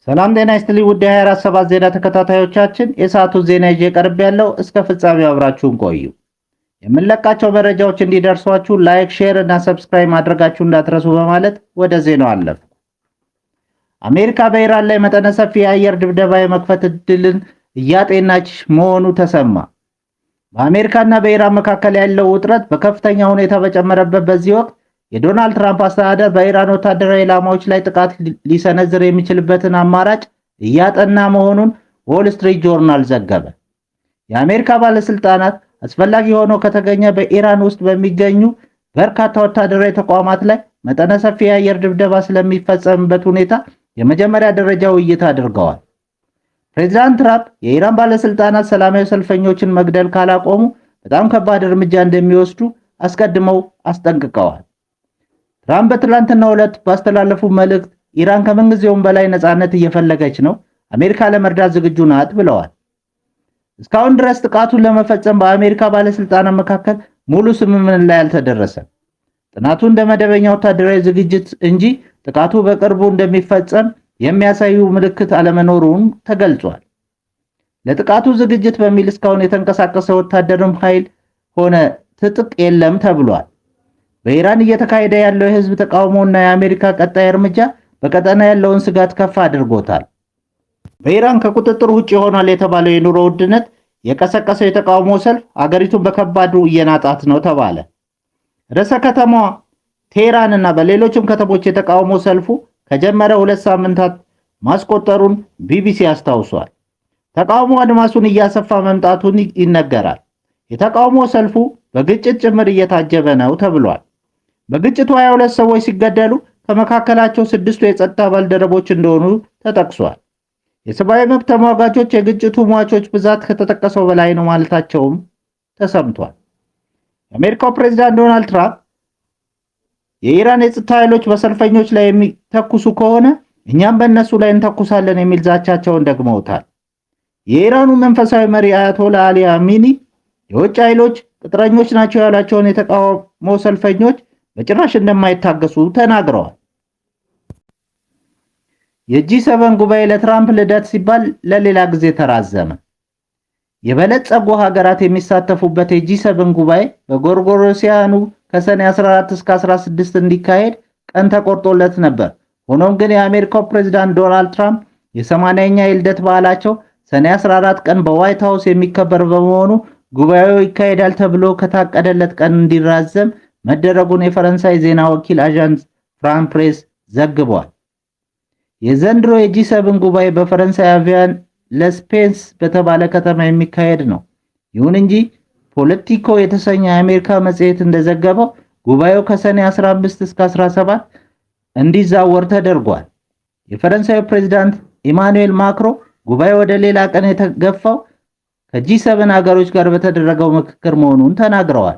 ሰላም ጤና ይስጥልኝ ውድ የ24/7 ዜና ተከታታዮቻችን፣ የሰዓቱን ዜና ይዤ ቀርቤያለሁ። እስከ ፍጻሜው አብራችሁን ቆዩ። የምንለቃቸው መረጃዎች እንዲደርሷችሁ like፣ share እና subscribe ማድረጋችሁ እንዳትረሱ በማለት ወደ ዜናው አለፍኩ። አሜሪካ በኢራን ላይ መጠነ ሰፊ የአየር ድብደባ የመክፈት እድልን እያጤናች መሆኑ ተሰማ። በአሜሪካና በኢራን መካከል ያለው ውጥረት በከፍተኛ ሁኔታ በጨመረበት በዚህ ወቅት የዶናልድ ትራምፕ አስተዳደር በኢራን ወታደራዊ ኢላማዎች ላይ ጥቃት ሊሰነዝር የሚችልበትን አማራጭ እያጠና መሆኑን ዎል ስትሪት ጆርናል ዘገበ። የአሜሪካ ባለስልጣናት አስፈላጊ ሆኖ ከተገኘ በኢራን ውስጥ በሚገኙ በርካታ ወታደራዊ ተቋማት ላይ መጠነ ሰፊ የአየር ድብደባ ስለሚፈጸምበት ሁኔታ የመጀመሪያ ደረጃ ውይይት አድርገዋል። ፕሬዚዳንት ትራምፕ የኢራን ባለስልጣናት ሰላማዊ ሰልፈኞችን መግደል ካላቆሙ በጣም ከባድ እርምጃ እንደሚወስዱ አስቀድመው አስጠንቅቀዋል። ትራምፕ በትላንትናው ዕለት ባስተላለፉ መልእክት ኢራን ከምንጊዜውም በላይ ነፃነት እየፈለገች ነው፣ አሜሪካ ለመርዳት ዝግጁ ናት ብለዋል። እስካሁን ድረስ ጥቃቱን ለመፈጸም በአሜሪካ ባለስልጣናት መካከል ሙሉ ስምምነት ላይ አልተደረሰም። ጥናቱ እንደ መደበኛ ወታደራዊ ዝግጅት እንጂ ጥቃቱ በቅርቡ እንደሚፈጸም የሚያሳዩ ምልክት አለመኖሩን ተገልጿል። ለጥቃቱ ዝግጅት በሚል እስካሁን የተንቀሳቀሰ ወታደርም ኃይል ሆነ ትጥቅ የለም ተብሏል። በኢራን እየተካሄደ ያለው የህዝብ ተቃውሞና የአሜሪካ ቀጣይ እርምጃ በቀጠና ያለውን ስጋት ከፍ አድርጎታል። በኢራን ከቁጥጥር ውጭ ሆኗል የተባለው የኑሮ ውድነት የቀሰቀሰው የተቃውሞ ሰልፍ አገሪቱን በከባዱ እየናጣት ነው ተባለ። ርዕሰ ከተማዋ ቴህራን እና በሌሎችም ከተሞች የተቃውሞ ሰልፉ ከጀመረ 2 ሳምንታት ማስቆጠሩን ቢቢሲ አስታውሷል። ተቃውሞ አድማሱን እያሰፋ መምጣቱን ይነገራል። የተቃውሞ ሰልፉ በግጭት ጭምር እየታጀበ ነው ተብሏል። በግጭቱ 22 ሰዎች ሲገደሉ ከመካከላቸው ስድስቱ የጸጥታ ባልደረቦች እንደሆኑ ተጠቅሷል። የሰብአዊ መብት ተሟጋቾች የግጭቱ ሟቾች ብዛት ከተጠቀሰው በላይ ነው ማለታቸውም ተሰምቷል። የአሜሪካው ፕሬዚዳንት ዶናልድ ትራምፕ የኢራን የጸጥታ ኃይሎች በሰልፈኞች ላይ የሚተኩሱ ከሆነ እኛም በእነሱ ላይ እንተኩሳለን የሚል ዛቻቸውን ደግመውታል። የኢራኑ መንፈሳዊ መሪ አያቶላ አሊ ኻሚኒ የውጭ ኃይሎች ቅጥረኞች ናቸው ያሏቸውን የተቃውሞ ሰልፈኞች በጭራሽ እንደማይታገሱ ተናግረዋል። የ G7 ጉባኤ ለትራምፕ ልደት ሲባል ለሌላ ጊዜ ተራዘመ። የበለጸጉ ሀገራት የሚሳተፉበት የ G7 ጉባኤ በጎርጎሮሲያኑ ከሰኔ 14 እስከ 16 እንዲካሄድ ቀን ተቆርጦለት ነበር። ሆኖም ግን የአሜሪካው ፕሬዚዳንት ዶናልድ ትራምፕ የ80ኛ የልደት በዓላቸው ሰኔ 14 ቀን በዋይት ሃውስ የሚከበር በመሆኑ ጉባኤው ይካሄዳል ተብሎ ከታቀደለት ቀን እንዲራዘም መደረጉን የፈረንሳይ ዜና ወኪል አዣንስ ፍራንስ ፕሬስ ዘግቧል። የዘንድሮ የ G7 ጉባኤ በፈረንሳይ ኤቪያን ለስፔንስ በተባለ ከተማ የሚካሄድ ነው። ይሁን እንጂ ፖለቲኮ የተሰኘ የአሜሪካ መጽሔት እንደዘገበው ጉባኤው ከሰኔ 15 እስከ 17 እንዲዛወር ተደርጓል። የፈረንሳዩ ፕሬዚዳንት ኢማኑኤል ማክሮ ጉባኤው ወደ ሌላ ቀን የተገፋው ከ G7 ሀገሮች ጋር በተደረገው ምክክር መሆኑን ተናግረዋል።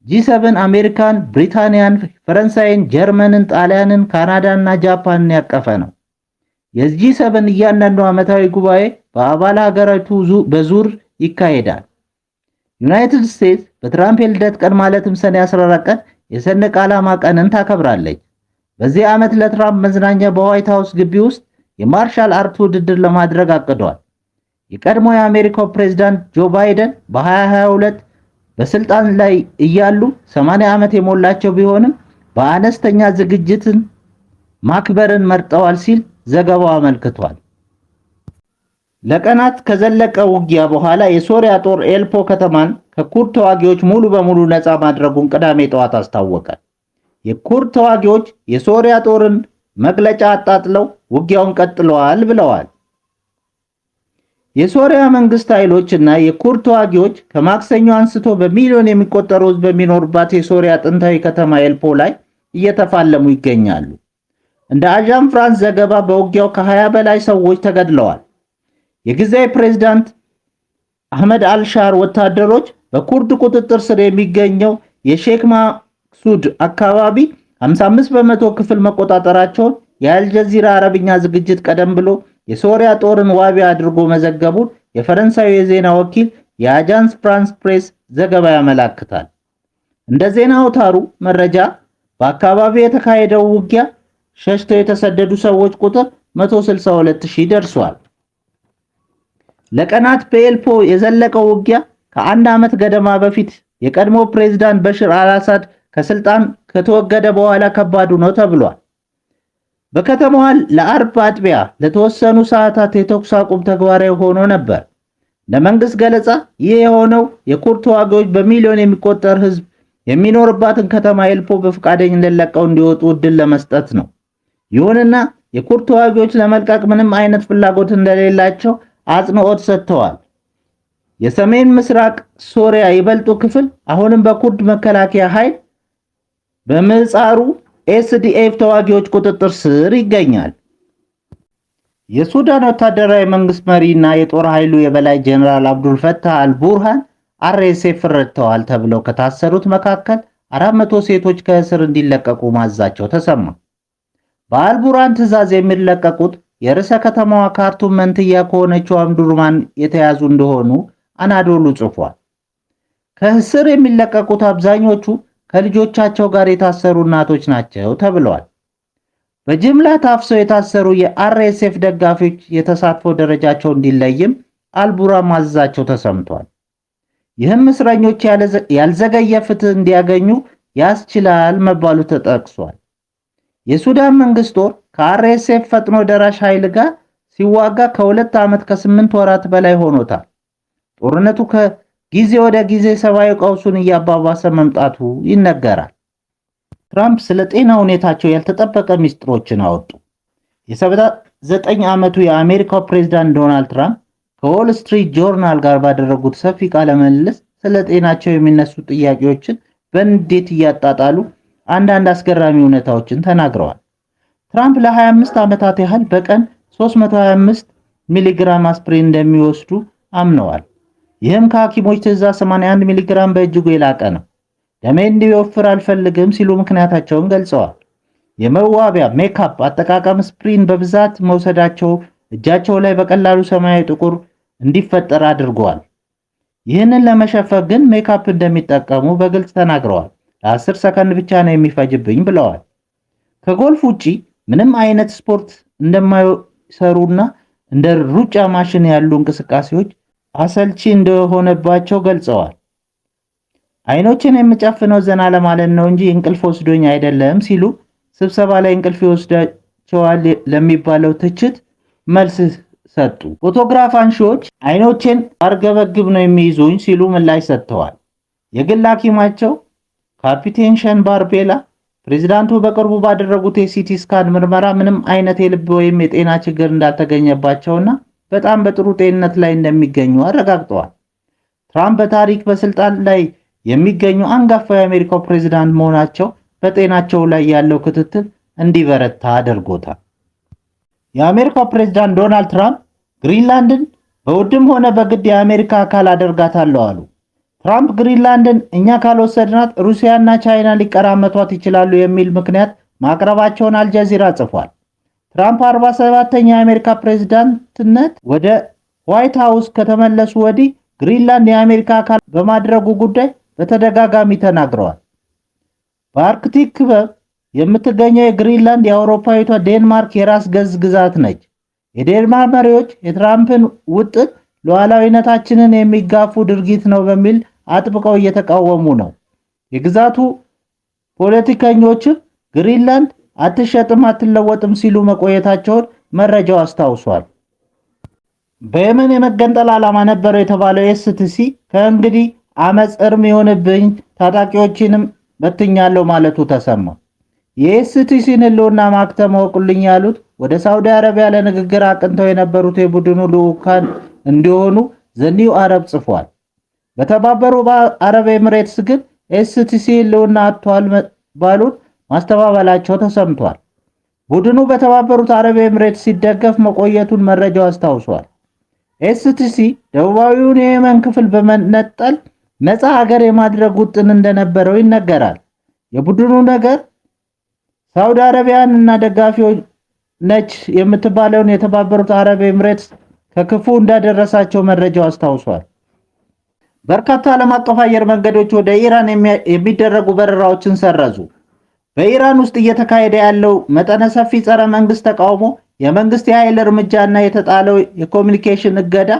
G7 አሜሪካን፣ ብሪታንያን፣ ፈረንሳይን፣ ጀርመንን፣ ጣሊያንን፣ ካናዳን እና ጃፓንን ያቀፈ ነው። የ G7 እያንዳንዱ ዓመታዊ ጉባኤ በአባል ሀገራቱ በዙር ይካሄዳል። ዩናይትድ ስቴትስ በትራምፕ የልደት ቀን ማለትም ሰኔ 14 ቀን የሰንደቅ ዓላማ ቀንን ታከብራለች። በዚህ ዓመት ለትራምፕ መዝናኛ በዋይት ሃውስ ግቢ ውስጥ የ martial art ውድድር ለማድረግ አቅዷል። የቀድሞ የአሜሪካው ፕሬዝዳንት ጆ ባይደን በ2022 በስልጣን ላይ እያሉ 80 ዓመት የሞላቸው ቢሆንም በአነስተኛ ዝግጅትን ማክበርን መርጠዋል ሲል ዘገባው አመልክቷል። ለቀናት ከዘለቀ ውጊያ በኋላ የሶሪያ ጦር አሌፖ ከተማን ከኩርድ ተዋጊዎች ሙሉ በሙሉ ነፃ ማድረጉን ቅዳሜ ጠዋት አስታወቀ። የኩርድ ተዋጊዎች የሶሪያ ጦርን መግለጫ አጣጥለው ውጊያውን ቀጥለዋል ብለዋል። የሶሪያ መንግስት ኃይሎች እና የኩርድ ተዋጊዎች ከማክሰኞ አንስቶ በሚሊዮን የሚቆጠሩ ሕዝብ በሚኖርባት የሶሪያ ጥንታዊ ከተማ አሌፖ ላይ እየተፋለሙ ይገኛሉ። እንደ አዣንስ ፍራንስ ዘገባ በውጊያው ከ20 በላይ ሰዎች ተገድለዋል። የጊዜያዊ ፕሬዝዳንት አህመድ አልሻር ወታደሮች በኩርድ ቁጥጥር ስር የሚገኘው የሼክ ማክሱድ አካባቢ 55% ክፍል መቆጣጠራቸውን የአልጀዚራ አረብኛ ዝግጅት ቀደም ብሎ የሶሪያ ጦርን ዋቢ አድርጎ መዘገቡን የፈረንሳዩ የዜና ወኪል የአጃንስ ፍራንስ ፕሬስ ዘገባ ያመላክታል። እንደ ዜና አውታሩ መረጃ በአካባቢው የተካሄደው ውጊያ ሸሽተው የተሰደዱ ሰዎች ቁጥር 162 ሺህ ደርሷል። ለቀናት በኤልፖ የዘለቀው ውጊያ ከአንድ ዓመት ገደማ በፊት የቀድሞ ፕሬዝዳንት በሽር አልአሳድ ከስልጣን ከተወገደ በኋላ ከባዱ ነው ተብሏል። በከተማዋ ለአርብ አጥቢያ ለተወሰኑ ሰዓታት የተኩስ አቁም ተግባራዊ ሆኖ ነበር። ለመንግስት ገለጻ ይህ የሆነው የኩርድ ተዋጊዎች በሚሊዮን የሚቆጠር ሕዝብ የሚኖርባትን ከተማ ኤልፖ በፈቃደኝነት ለቀው እንዲወጡ እድል ለመስጠት ነው። ይሁንና የኩርድ ተዋጊዎች ለመልቀቅ ምንም አይነት ፍላጎት እንደሌላቸው አጽንኦት ሰጥተዋል። የሰሜን ምስራቅ ሶሪያ ይበልጡ ክፍል አሁንም በኩርድ መከላከያ ኃይል በምህጻሩ ኤስዲኤፍ ተዋጊዎች ቁጥጥር ስር ይገኛል። የሱዳን ወታደራዊ መንግስት መሪና የጦር ኃይሉ የበላይ ጀነራል አብዱልፈታህ አልቡርሃን አርኤስኤፍ ረድተዋል ተብለው ከታሰሩት መካከል 400 ሴቶች ከእስር እንዲለቀቁ ማዘዛቸው ተሰማ። በአልቡርሃን ትዕዛዝ የሚለቀቁት የርዕሰ ከተማዋ ካርቱም መንትያ ከሆነችው አምዱርማን የተያዙ እንደሆኑ አናዶሉ ጽፏል። ከእስር የሚለቀቁት አብዛኞቹ ከልጆቻቸው ጋር የታሰሩ እናቶች ናቸው ተብለዋል። በጅምላ ታፍሰው የታሰሩ የአርኤስኤፍ ደጋፊዎች የተሳትፎ ደረጃቸው እንዲለይም አልቡርሃን ማዘዛቸው ተሰምቷል። ይህም እስረኞች ያልዘገየ ፍትህ እንዲያገኙ ያስችላል መባሉ ተጠቅሷል። የሱዳን መንግስት ጦር ከአርኤስኤፍ ፈጥኖ ደራሽ ኃይል ጋር ሲዋጋ ከ2 ዓመት ከ8 ወራት በላይ ሆኖታል። ጦርነቱ ከጊዜ ወደ ጊዜ ሰብአዊ ቀውሱን እያባባሰ መምጣቱ ይነገራል። ትራምፕ ስለ ጤና ሁኔታቸው ያልተጠበቀ ሚስጥሮችን አወጡ። የ79 ዓመቱ የአሜሪካው ፕሬዝዳንት ዶናልድ ትራምፕ ከዎል ስትሪት ጆርናል ጋር ባደረጉት ሰፊ ቃለ ምልልስ ስለ ጤናቸው የሚነሱ ጥያቄዎችን በንዴት እያጣጣሉ አንዳንድ አስገራሚ እውነታዎችን ተናግረዋል። ትራምፕ ለ25 ዓመታት ያህል በቀን 325 ሚሊግራም አስፕሪን እንደሚወስዱ አምነዋል። ይህም ከሐኪሞች ትዕዛዝ 81 ሚሊግራም በእጅጉ የላቀ ነው። ደሜ እንዲወፍር አልፈልግም ሲሉ ምክንያታቸውን ገልጸዋል። የመዋቢያ ሜካፕ አጠቃቀም አስፕሪን በብዛት መውሰዳቸው እጃቸው ላይ በቀላሉ ሰማያዊ ጥቁር እንዲፈጠር አድርገዋል። ይህንን ለመሸፈን ግን ሜካፕ እንደሚጠቀሙ በግልጽ ተናግረዋል። ለ10 ሰከንድ ብቻ ነው የሚፈጅብኝ ብለዋል። ከጎልፍ ውጪ ምንም አይነት ስፖርት እንደማይሰሩና እንደ ሩጫ ማሽን ያሉ እንቅስቃሴዎች አሰልቺ እንደሆነባቸው ገልጸዋል። አይኖቼን የምጨፍነው ዘና ለማለት ነው እንጂ እንቅልፍ ወስዶኝ አይደለም ሲሉ ስብሰባ ላይ እንቅልፍ ይወስዳቸዋል ለሚባለው ትችት መልስ ሰጡ። ፎቶግራፍ አንሺዎች አይኖቼን አርገበግብ ነው የሚይዙኝ ሲሉ ምላሽ ሰጥተዋል። የግል ሐኪማቸው ካፒቴን ሸን ባርቤላ ፕሬዚዳንቱ በቅርቡ ባደረጉት የ CT scan ምርመራ ምንም አይነት የልብ ወይም የጤና ችግር እንዳልተገኘባቸውና በጣም በጥሩ ጤንነት ላይ እንደሚገኙ አረጋግጠዋል። ትራምፕ በታሪክ በስልጣን ላይ የሚገኙ አንጋፋ የአሜሪካው ፕሬዚዳንት መሆናቸው በጤናቸው ላይ ያለው ክትትል እንዲበረታ አድርጎታል። የአሜሪካው ፕሬዚዳንት ዶናልድ ትራምፕ ግሪንላንድን በውድም ሆነ በግድ የአሜሪካ አካል አደርጋታለሁ አሉ። ትራምፕ ግሪንላንድን እኛ ካልወሰድናት ሩሲያና ቻይና ሊቀራመቷት ይችላሉ የሚል ምክንያት ማቅረባቸውን አልጀዚራ ጽፏል። ትራምፕ 47ኛ የአሜሪካ ፕሬዝዳንትነት ወደ ዋይት ሃውስ ከተመለሱ ወዲህ ግሪንላንድ የአሜሪካ አካል በማድረጉ ጉዳይ በተደጋጋሚ ተናግረዋል። በአርክቲክ ክበብ የምትገኘው የግሪንላንድ የአውሮፓዊቷ ዴንማርክ የራስ ገዝ ግዛት ነች። የዴንማርክ መሪዎች የትራምፕን ውጥን ሉዓላዊነታችንን የሚጋፉ ድርጊት ነው በሚል አጥብቀው እየተቃወሙ ነው። የግዛቱ ፖለቲከኞችም ግሪንላንድ አትሸጥም፣ አትለወጥም ሲሉ መቆየታቸውን መረጃው አስታውሷል። በየመን የመገንጠል ዓላማ ነበረው የተባለው ኤስቲሲ ከእንግዲህ አመፅ እርም ይሆንብኝ፣ ታጣቂዎችንም በትኛለሁ ማለቱ ተሰማ። የኤስቲሲን ህልውና ማክተም እወቁልኝ ያሉት ወደ ሳውዲ አረቢያ ለንግግር አቅንተው የነበሩት የቡድኑ ልዑካን እንዲሆኑ ዘኒው አረብ ጽፏል። በተባበሩ አረብ ኤምሬትስ ግን ኤስቲሲ ህልውና አጥቷል መባሉን ማስተባበላቸው ተሰምቷል። ቡድኑ በተባበሩት አረብ ኤምሬትስ ሲደገፍ መቆየቱን መረጃው አስታውሷል። ኤስቲሲ ደቡባዊውን የየመን ክፍል በመነጠል ነፃ ሀገር የማድረግ ውጥን እንደነበረው ይነገራል። የቡድኑ ነገር ሳውዲ አረቢያን እና ደጋፊዎች ነች የምትባለውን የተባበሩት አረብ ኤምሬትስ ከክፉ እንዳደረሳቸው መረጃው አስታውሷል። በርካታ ዓለም አቀፍ አየር መንገዶች ወደ ኢራን የሚደረጉ በረራዎችን ሰረዙ። በኢራን ውስጥ እየተካሄደ ያለው መጠነ ሰፊ ጸረ መንግስት ተቃውሞ የመንግስት የኃይል እርምጃና የተጣለው የኮሚኒኬሽን እገዳ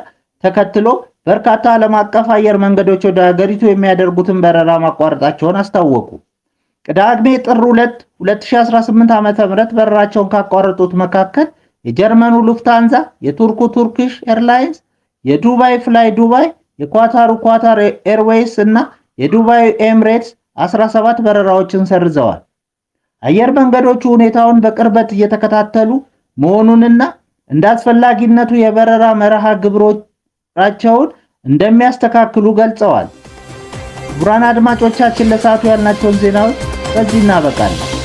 ተከትሎ በርካታ ዓለም አቀፍ አየር መንገዶች ወደ ሀገሪቱ የሚያደርጉትን በረራ ማቋረጣቸውን አስታወቁ። ቅዳሜ ጥር 2 2018 ዓ.ም በረራቸውን ካቋረጡት መካከል የጀርመኑ ሉፍታንዛ፣ የቱርኩ ቱርኪሽ ኤርላይንስ፣ የዱባይ ፍላይ ዱባይ፣ የኳታሩ ኳታር ኤርዌይስ እና የዱባይ ኤምሬትስ 17 በረራዎችን ሰርዘዋል። አየር መንገዶቹ ሁኔታውን በቅርበት እየተከታተሉ መሆኑንና እንደ አስፈላጊነቱ የበረራ መርሃ ግብሮቻቸውን እንደሚያስተካክሉ ገልጸዋል። ክቡራን አድማጮቻችን፣ ለሰዓቱ ያልናቸውን ዜናዎች በዚህ እናበቃለን።